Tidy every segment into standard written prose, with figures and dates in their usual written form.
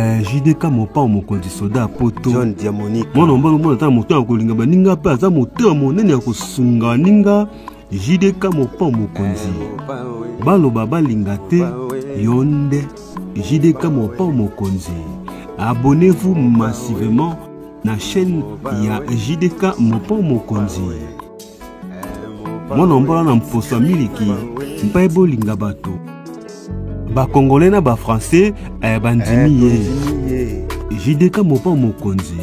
Eh, JDK mopao mokonzi soda ya poto John Diamonique mwana mobali omona ata moto ya kolinga baninga mpe aza motema monene ya kosunga baninga JDK mopao mokonzi eh, baloba balinga te yo nde JDK mopao mokonzi abonnez-vous massivement na chaîne ya JDK mopao mokonzi mwana mbola na mposo ya miliki mpe bolinga bato bakongole na bafrançais eh, bandimi ye eh, jdk mopa mokonzi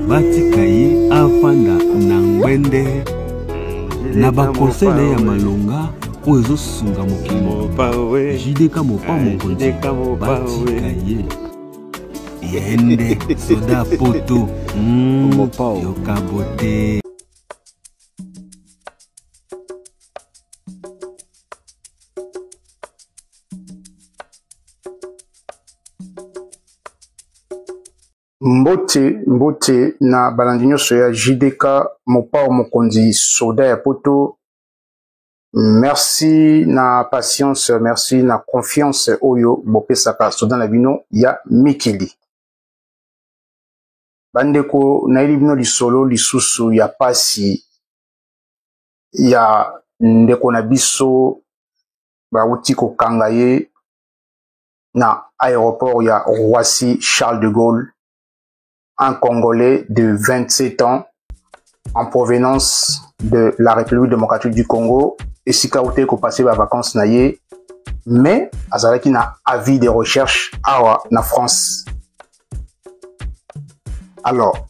batika ye afanda na ngwende na bakonseil na ye ya malonga oyo ezosunga mokili mobimba jdk mopa eh, mokonzi batika ye yende soda poto mm, yoka bote Mbote mbote na balandi nyonso ya JDK Mopao Mokonzi soda ya poto. Merci na patience, merci na confiance oyo bopesaka soda na bino ya mikili. Bandeko, nayeli bino lisolo lisusu ya pasi ya ndeko na biso bawuti kokanga ye na aéroport ya Roissy Charles de Gaulle, un Congolais de 27 ans en provenance de la République démocratique du Congo esika awutaki kopase ba vacances na ye mais azalaki na avis de recherche awa na France. Alors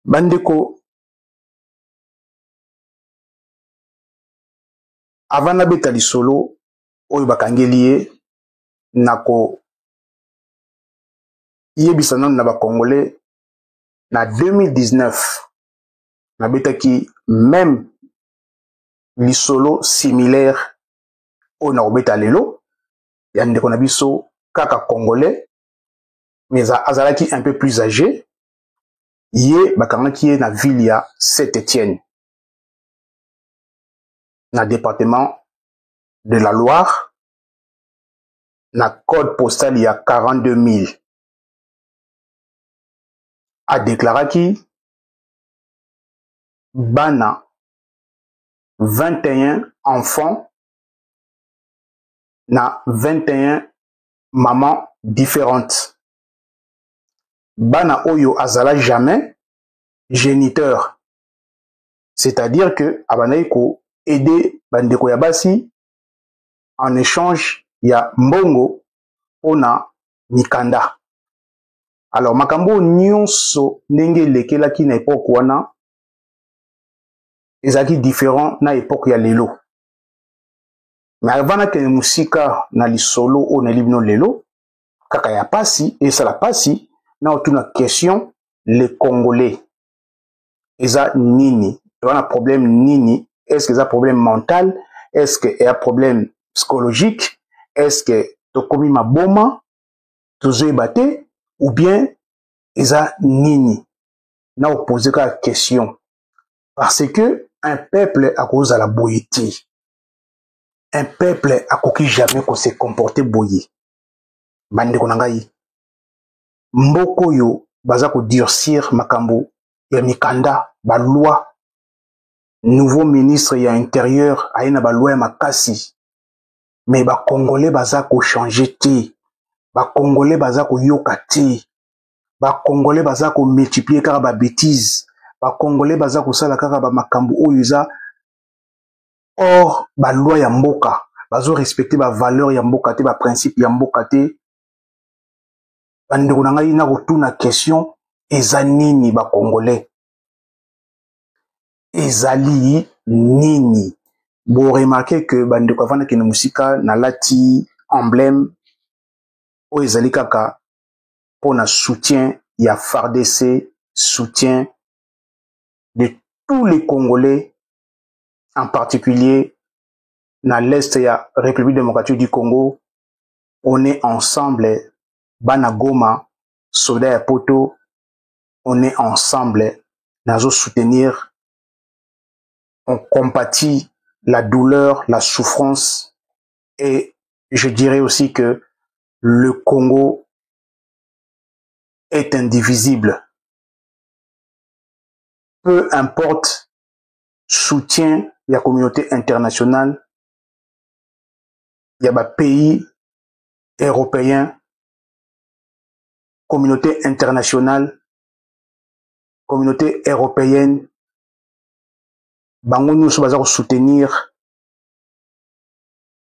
bandeko avant nabeta lisolo oyo bakangeli ye nako yebisa nanu na ba congolais na 2019 nabetaki meme lisolo similaire oyo nakobeta lelo ya ndeko na biso kaka congolais mais azalaki un peu plus âgé ye bakangaki ye na ville ya Saint Etienne na département de la Loire na code postal ya 42000 adeklaraki bana 21 enfants na 21 mamans différentes bana oyo azala jamais géniteur c'est-à-dire que abandaki ko aider bandeko ya basi en échange ya mbongo mpona mikanda alors makambo oyo nyonso ndenge elekelaki na epoke wana ezalaki différent na epoke ya lelo mais avant nakende mosika na lisolo oyo nayeli bino lelo kaka ya pasi esala pasi na otuna question le congolais eza nini toza na problème nini est ce que eza problème mental est ce que eya problème psychologique est ce que tokomi maboma tozoyeba te ou bien eza nini na opose kaka question parce que un peuple akozala boye te un peuple akoki jamais ko se comporter boye bandeko na ngai mboka oyo baza ko durcir makambo ya mikanda ba loi nouveau ministre ya interieur aye na ba loi ya makasi mais ba congolais baza ko changer te ba congolais baza koyoka te ba congolais baza ko multiplier kaka ba bêtises ba congolais baza kosala kaka ba makambo oyo eza hors ba loi ya mboka bazo respecter ba valeur ya mboka te ba principe ya mboka te bandeko na ngai nakotuna question eza nini ba congolais ezali nini bo remarquer que bandeko avant nakende mosika nalati emblème oyo ezali kaka mpo na soutien ya FARDC soutien de tous les Congolais en particulier na l'est ya République démocratique du Congo on est ensemble bana Goma soda ya poto on est ensemble nazo soutenir on compatit la douleur la souffrance et je dirais aussi que le Congo est indivisible. Peu importe soutien ya communauté internationale, ya ba pays européens, communauté internationale, communauté européenne, bango nyonso baza kosoutenir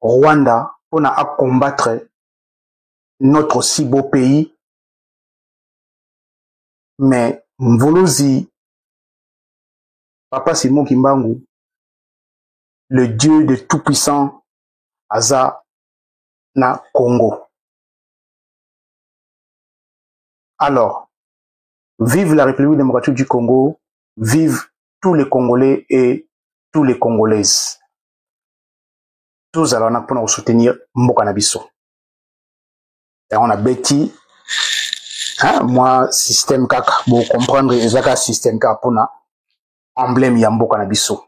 Rwanda mpona acombattre notre si beau pays. Mais Mvuluzi, Papa Simon Kimbangu, le Dieu de tout-puissant, aza na Congo. Alors, vive la République démocratique du Congo, vive tous les Congolais et tous les Congolaises. Tozala wana mpona kosoutenir mboka na biso. Yango na beti mwa système kaka bocomprendre, eza kaka système kaka mpona emblème ya mboka na biso.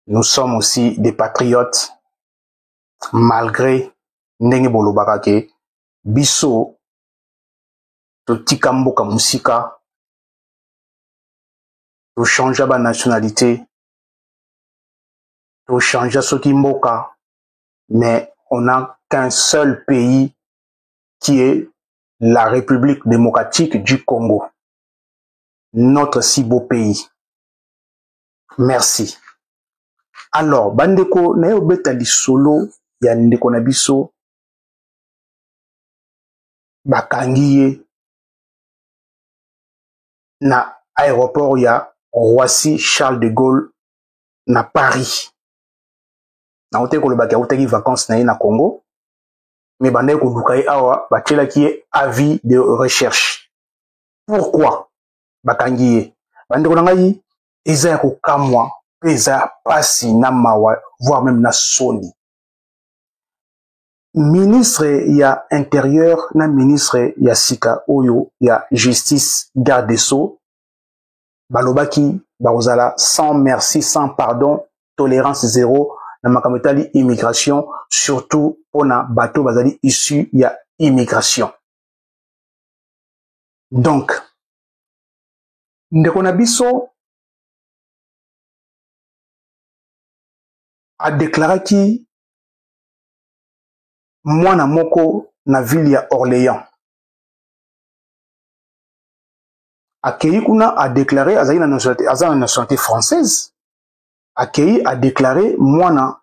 Nous sommes aussi des patriotes, malgré ndenge bolobaka ke biso totika mboka mosika, tochangea ba nationalité, tochangea soki mboka, mais on n'a qu'un seul pays qui est la République démocratique du Congo, notre si beau pays. Merci. Alors, bandeko, naye obeta lisolo ya ndeko na biso bakangi ye na aéroport ya Roissy Charles de Gaulle na Paris. Nautaki kolobaki autaki vacances na ye na Congo, mais bandaki koluka ye awa, batielaki ye avis de recherche. Pourquoi bakangi ye? Bandeko na ngai, eza ya kokamwa mpe eza pasi na mawa, voire même na soni. Ministre ya intérieur na ministre ya sika oyo ya justice, garde des sceaux, balobaki bakozala sans merci, sans pardon, tolérance zéro na makambo etali immigration, surtout mpona bato bazali issu ya immigration. Donc ndeko na biso adeklaraki mwana moko na ville ya Orléans. Akei kuna adeklare, azali na nationalité, aza na nationalité française. Akei adeklare mwana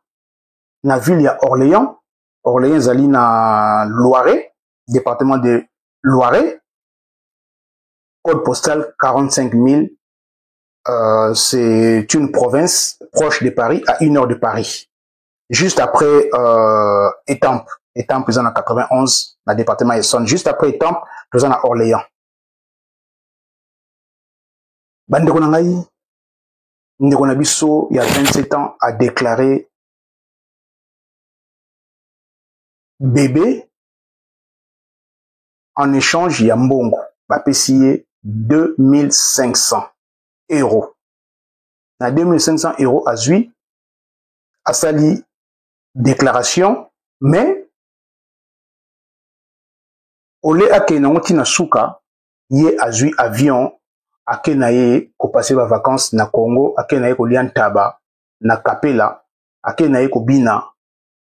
na ville ya Orléans. Orléans ezali na Loiret, département de Loiret, code postal 45 000. C'est une province proche de Paris, à 1 heure de Paris, juste après Étampes. Étampes eza na 91 na département Essonne. Juste après Étampes toza na Orléans. Bandeko na ngai, ndeko na biso ya 27 ans a déclaré bébé en échange ya mbongo bapesi ye 2500 euros. Na 2500 euros azwi, asali déclaration, mais ole akende nango ntina suka, ye azwi avion, ake na ye kopase ba vacances na Congo, ake na ye kolia ntaba na Kapela, ake na ye kobina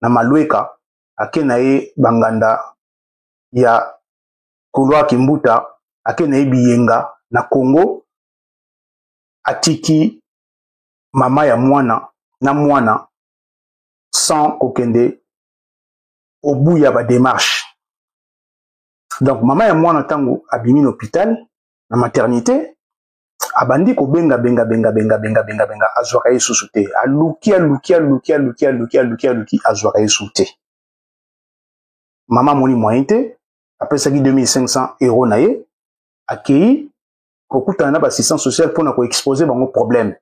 na Malweka, ake na ye banganda ya couloir Kimbuta, ake na ye biyenga na Congo, atiki mama ya mwana na mwana sans kokende au bout ya ba démarche. Donc mama ya mwana ntango abimi na hôpital na maternité, abandi kobenga benga benga benga benga benga benga, azwaka ye susu te. Aluki aluki aluki aluki aluki aluki aluki, azwaka ye susu te. Mama amoni moyen te, apesaki 2500 euros na ye, akei kokutana na baassistance sociale mpona koexpose bango problème.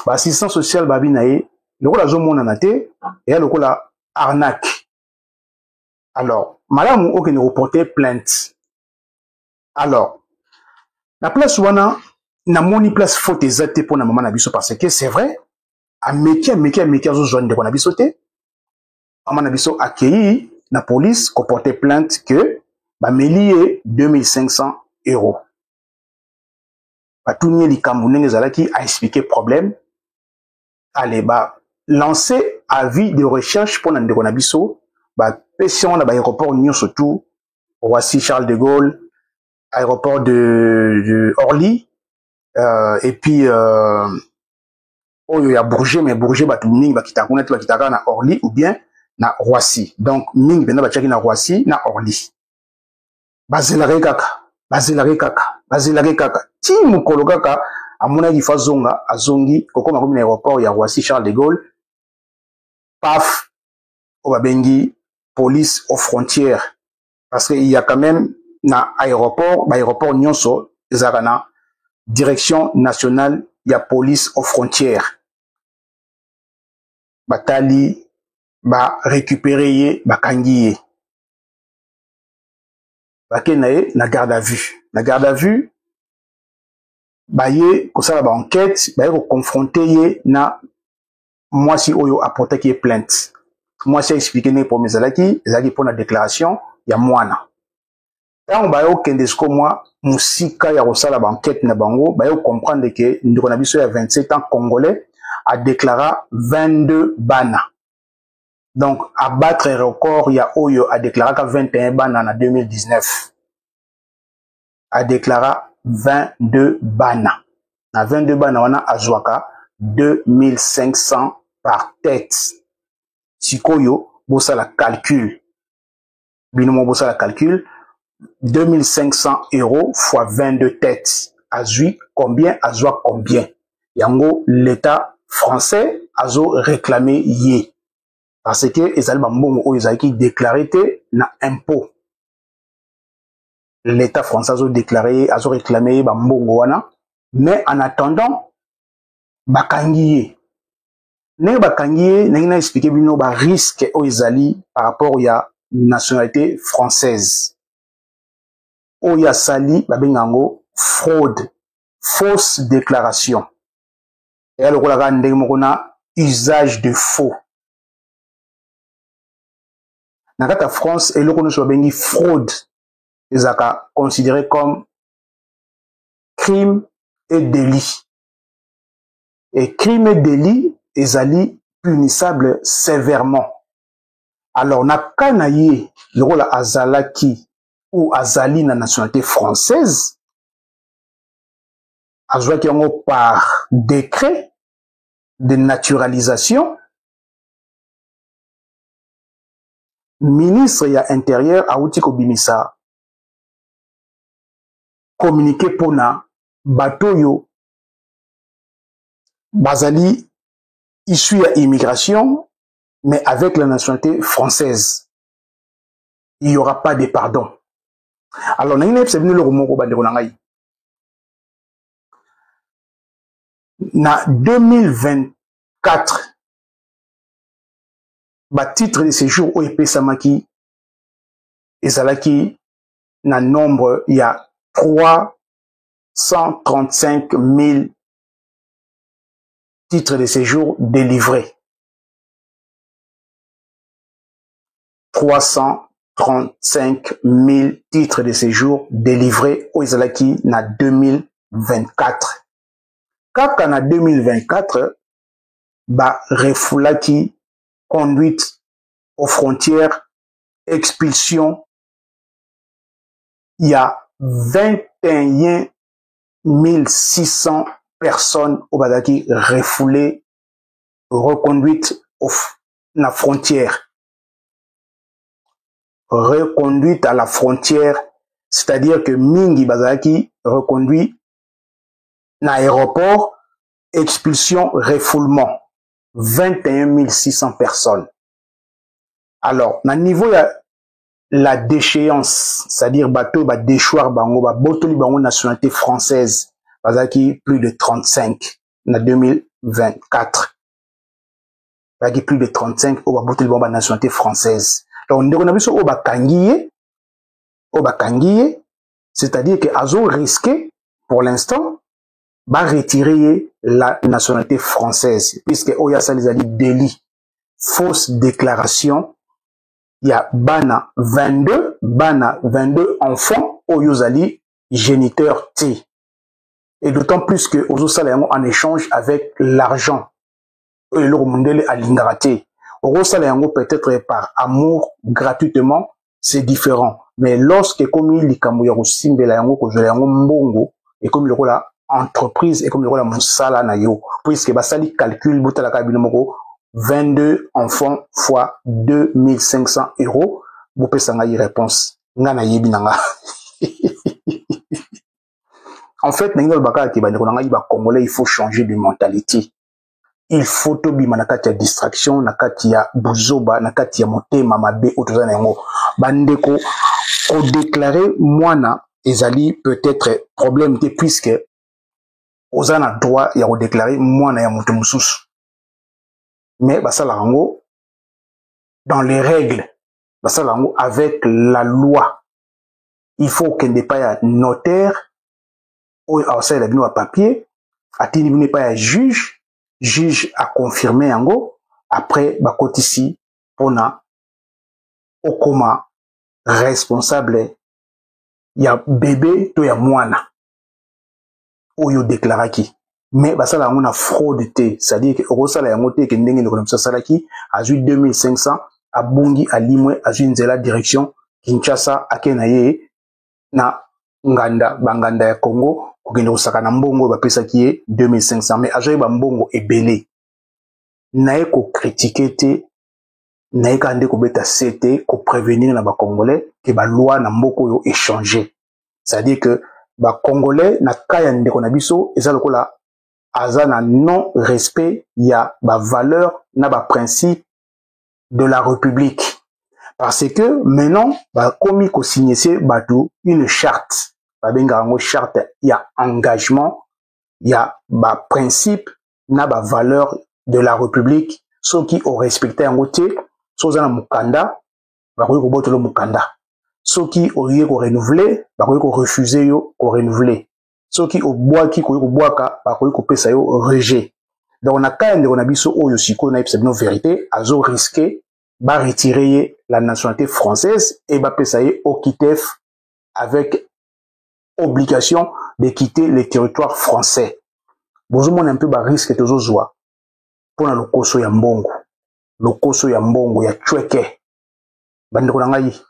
Baassistance sociale babi na ye lokola azomonana te, eya lokola arnaque, alors malamu okende koporter plainte. Alors na place wana namoni place faute eza te mpona mama na biso, parce que c'est vrai, ameki ameki ameki, azozwa ndeko na biso te. Mama na biso akei na police koporter plainte que Bameli ye 2500 euros. Batuni ye likambo ndenge ezalaki, a expliquer problème. Ale ba lancer avis de recherche mpo na ndeko na biso, bapesi yango na baaéroport nyonso tout, Roissy Charles de Gaulle, aéroport de Orly, et puis oyo ya Bourget. Mais Bourget, bato mingi bakitaka kuna te, bakitaka na Orly ou bien na Roissy. Donc mingi mpenza batiaki na Roissy na Orly. Bazelaka ye kaka, bazelaka ye kaka, bazelaka ye kaka, ti mokolo kaka amonaki fa azonga. Azongi, kokoma komi na aéroport ya Roissy Charles de Gaulle, paf, oyo babengi police aux frontières, parce que il y a quand même na aéroport, baaéroport nyonso ezalaka na direction nationale ya police aux frontières. Batali, barécupere ye, bakangi ye, bakei na ye na garde à vue. Na garde à vue, baye kosala baenquête, baye koconfronte ye na mwasi oyo aportaki ye plainte. Mwasi aexplike ndenge problème ezalaki, ezalaki mpona déclaration ya mwana. Ntango baye kokende siko mwa mosika ya kosala baenquête na bango, baye kocomprendre ke ndeko na biso ya 27 ans congolais adeklara 22 bana, donc abattre record ya oyo adeklaraka 21 bana na 2019. Adeklara 22 bana. Na 22 bana wana, azwaka 2500 par tête. Sikoyo bosala calcul bino mo, bosala calcul: 2500 € fois 22 têtes, azwi combien? Azwa combien? Yango l'État français azo réclamer ye, parce que ezali bambongo oyo ezalaki déclaré te na impôt. L'État français azo déclaré ye, azo réclamer ye bambongo wana. Mais en attendant, bakangi ye. Ndenge bakangi ye, ndenge na explike bino barisque oyo ezali par rapport ya nationalité française, oyo asali babenga yango fraude, fausse déclaration, eya lokola kaka ndenge moko na usage de faux. Na kati ya France, eloko nyonso babengi fraude ezalaka considéré comme crime et délit, et crime et délit ezali punissable sévèrement. Alors na cas na ye, lokola azalaki ou azali na nationalité française, azwaki yango par décret de naturalisation, ministre ya intérieur awuti kobimisa communiqué mpona bato oyo bazali issu ya immigration mais avec la nationalité française. Il y aura pas de pardon. Alors nangi nayebisa bino eloko moko, bandeko na ngai: na 2024, batitre de séjour oyo epesamaki ezalaki na nombre ya 335 000 titres de séjour délivrés. 335 000 titres de séjour délivrés oyo ezalaki na 2024. Kaka na 2024, barefoulaki, conduite aux frontières, expulsion ya 21 600 personnes oyo bazalaki refoulé, reconduite na frontière, reconduite à la frontière, c'est-à-dire que mingi bazalaki reconduit na aéroport, expulsion, refoulement, 21 600 personnes. Alors na niveau ya la déchéance, c'est-à-dire bato badéchoir bango, babotoli bango nationalité française, bazalaki plus de 35 na 2024. Bazalaki plus de 35 oyo babotoli bango banationalité française. Donc ndeko na biso oyo bakangi ye, oyo bakangi ye, c'est-à-dire que azo risquer pour l'instant baretirer ye la nationalité française, puisque oyo asali ezali délit, fausse déclaration. ya bana 22, bana 22 enfants oyo ozali géniteur te, et d'autant plus que ozosala yango en échange avec l'argent oyo eloko mondele alingaka te. Okosala yango peut-être par amour, gratuitement, c'est différent, mais lorsque ekomi likambo ya kosimbela yango, kozwela yango mbongo, ekomi lokola entreprise, ekomi lokola mosala na yo, puisque basali calcul. Botalaka bino moko, 22 enfants fois 2500 euros. Bopesa ngai réponse, ngai nayebi na nga. En fait, ndenge nalobaka kaka ke bandeko na ngai bacongolais, il faut changer de mentalité, il faut tobima na kati ya distraction, na kati ya buzoba, na kati ya motema mabe oyo toza na yango. Bandeko, kodéclarer mwana ezali peut-être problème te, puisque oza na droit ya kodéclarer mwana ya moto mosusu, mais basalaka yango dans les règles, basalaka yango avec la loi. Il faut okende epai ya notaire oyo akosalela bino bapapier, atindi bino epai ya juge, juge aconfirme yango, après bakotisi mpona okoma responsable ya bebe to ya mwana oyo odéclaraki. Mais basala yango na fraude te, c'est-à-dire ke okosala yango te ke ndenge ndeko na biso asalaki, azwi 2500, abungi, alimwe, azwi nzela direction Kinshasa, ake na ye na nganda, banganda ya Congo, kokende kosaka na mbongo oyo bapesaki ye 2500. Mais azwaki bambongo ebele. Naye kocritiquer te, naye kaka nde kobeta se te, koprévenir na bacongolais ke baloi na mboka oyo échange, c'est-à-dire que bacongolais, na ka ya ndeko na biso, eza lokola aza na non respect ya bavaleur na baprincipe de la République, parce que maintenant bakomi kosigner bato une charte, babengaka yango charte ya engagement ya baprincipe na bavaleur de la République. Soki orespecte yango te, so oza na mokanda, bakoki kobotola mokanda. Soki oye korenouveler, bakoki korefuser yo korenouveler. Soki obwaki, koki kobwaka, bakoki kopesa yo rejet. Donc na ka ya ndeko na biso oyo sikoyo, nayebisa bino vérité, azo risquer baretirer ye la nationalité française et bapesa ye OQTF avec obligation de quitter le territoire français. Bozomona un peu barisque tozozwa mpona lokoso ya mbongo, lokoso ya mbongo ya cweke. Bandeko na ngai,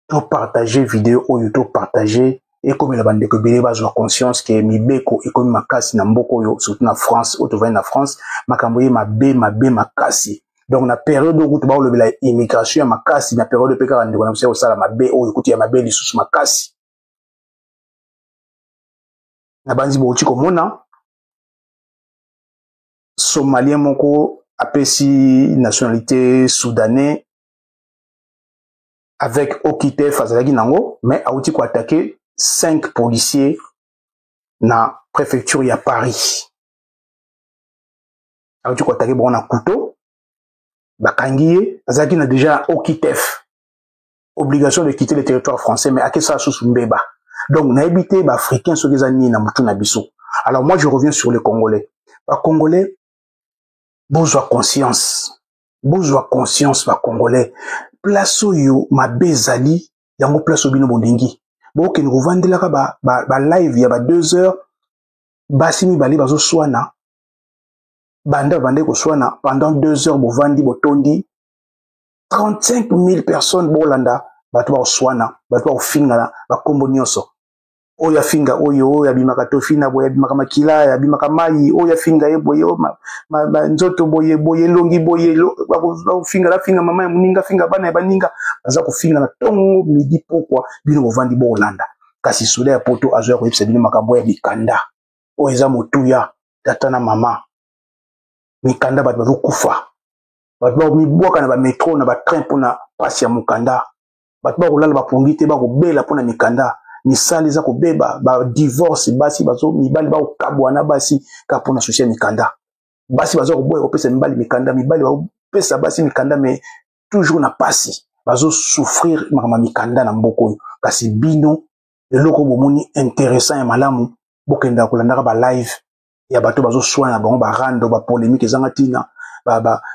topartage video oyo, topartage, ekomela bandeko ebele, bazwa conscience ke mibeko ekomi makasi na mboka oyo, surtout na France oyo tovandi. Na France makambo ye mabe mabe makasi. Donc na période oyo kutu baolobela immigration ya makasi, na période mpe kaka ndeko na biso ya kosala mabe oyo kutu ya mabe lisusu makasi. Na banzi bouti komona Somalien moko apesi nationalité soudanais avec OQTF azalaki nango, mais auti koattaquer 5 policiers na préfecture ya Paris. Auti koattaquer bango na couteau, bakangi ye. Azalaki na déjà OQTF, obligation de quitter le territoire français, mais akesala susu mbeba. Donc nayebi te baafricain soki eza nini na motu na biso. Alors moi, je reviens sur les Congolais. Bacongolais, bozwa conscience, bozwa conscience. Bacongolais, place oyo mabe ezali yango, place oyo bino bolingi bokende kovandelaka ba live ba ya ba 2 heures, basi mibale bazoswana, banda babandaki koswana pendant 2 heures, bovandi, botondi 35 000 personnes, bolanda bato bakoswana, bato bakofingana, bakombo nyonso, oyo afinga oyo, oyo abimaka tofina boye, abimaka makila, abimaka mai, oyo afinga ye boye, nzoto boye boye, elongi boye, bakofinga, afinga mama ya moninga, afinga bana ya baninga, baza kofinga na ntongo, midi, pokwa, bino bovandi bolanda. Kasi soda ya poto azoya koyebisa bino makambo ya mikanda oyo eza motuya. Tata na mama, mikanda, bato bazokufa, bato bakomibwaka na bametro, na batrain mpona mpasi ya mokanda, bato bakolala bapongi te, bakobela mpona mikanda, misala eza kobeba, badivorce, basi bazo, mibali bakokabwana basi kaka mpona souci ya mikanda, basi baza koboya kopesa mibali mikanda, mibali bakopesa basi mikanda mais toujours na pasi, bazosouffrir makambo ya mikanda na mboka oyo. Kasi bino, eloko bomoni intéressant ya malamu, bokendaka kolandaka balive ya bato bazoswana na bango, barando, bapolémique ezanga ntina,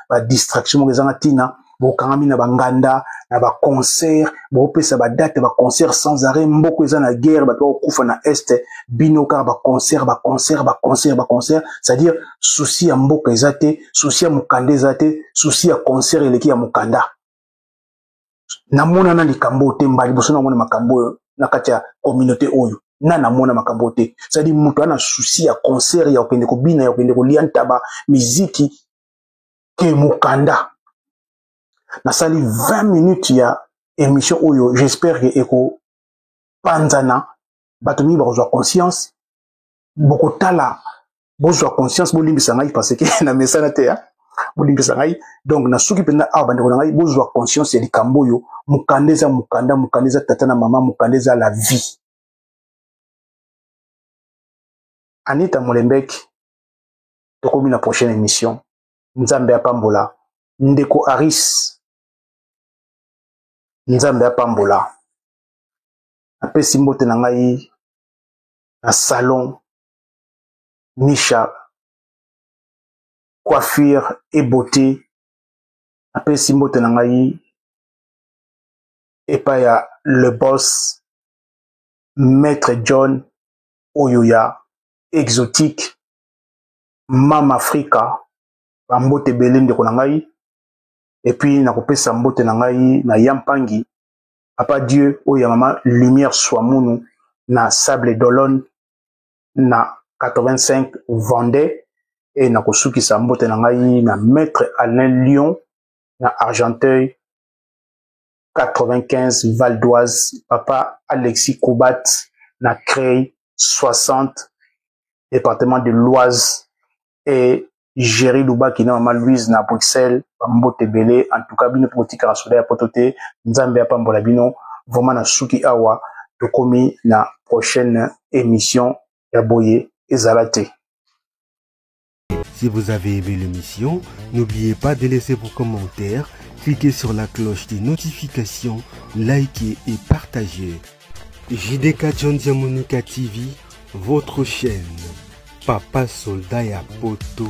badistraction moko ezanga ntina. Bokangami na banganda, na baconcert, bopesa badate baconcert sans arrêt. Mboka eza na guerre, bato bakokufa na est, bino kaka baconcert, baconcert, baconcert, baconcert. C'est-à-dire souci ya mboka eza te, souci ya mokanda eza te, souci ya concert eleki ya mokanda. Namona na likambo te, mbala liboso namona makambo oyo na kati ya communauté oyo na namona makambo te. C'est-à-dire moto ana souci ya concert, ya kokende kobina, ya kokende kolia ntaba, miziki ke mokanda. Nasali 20 minutes ya émission oyo, j'espère ke ekopanzana, bato mingi bakozwa conscience. Bokotala, bozwa conscience. Bolimbisa ngai parce que na mesana te, bolimbisa ngai. Donc nasuki mpenza awa, bandeko na ngai. Bozwa conscience ya likambo oyo. Mokanda eza mokanda, mokanda eza tata na mama, mokanda eza la vie. Anita Molembek, tokomi na prochaine émission. Nzambe apambola ndeko Aris, Nzambe apambola. Napesi mbote na ngai na salon Misha Coiffure et Beauté. Napesi mbote na ngai epai ya le boss Maître John oyo ya Exotique Mama Afrika. Bambote ebele, ndeko na ngai. Et puis nakopesa mbote na ngai na Yampangi, Papa Dieu oyo ya mama Lumière Swamunu na Sable d'Olonne na 85 Vendée. E nakosukisa mbote na ngai na Maître Alain Lyon na Argenteuil 95 Val d'Oise, Papa Alexis Koubat na Creil 60 département de l'Oise, et Jerry Lubaki na mama Louise na Bruxelles. Bambote ebele. En tout cas bino mpo botikaka soda ya poto te, Nzambe apambola bino vraiment. Na suki awa, tokomi na prochaine émission ya boye ezala te. Si vous avez aimé l'émission, n'oubliez pas de laisser vos commentaires, cliquez sur la cloche des notifications, likez et partagez. JDK John Diamonica TV, votre chaîne. Papa Soldat ya Poto.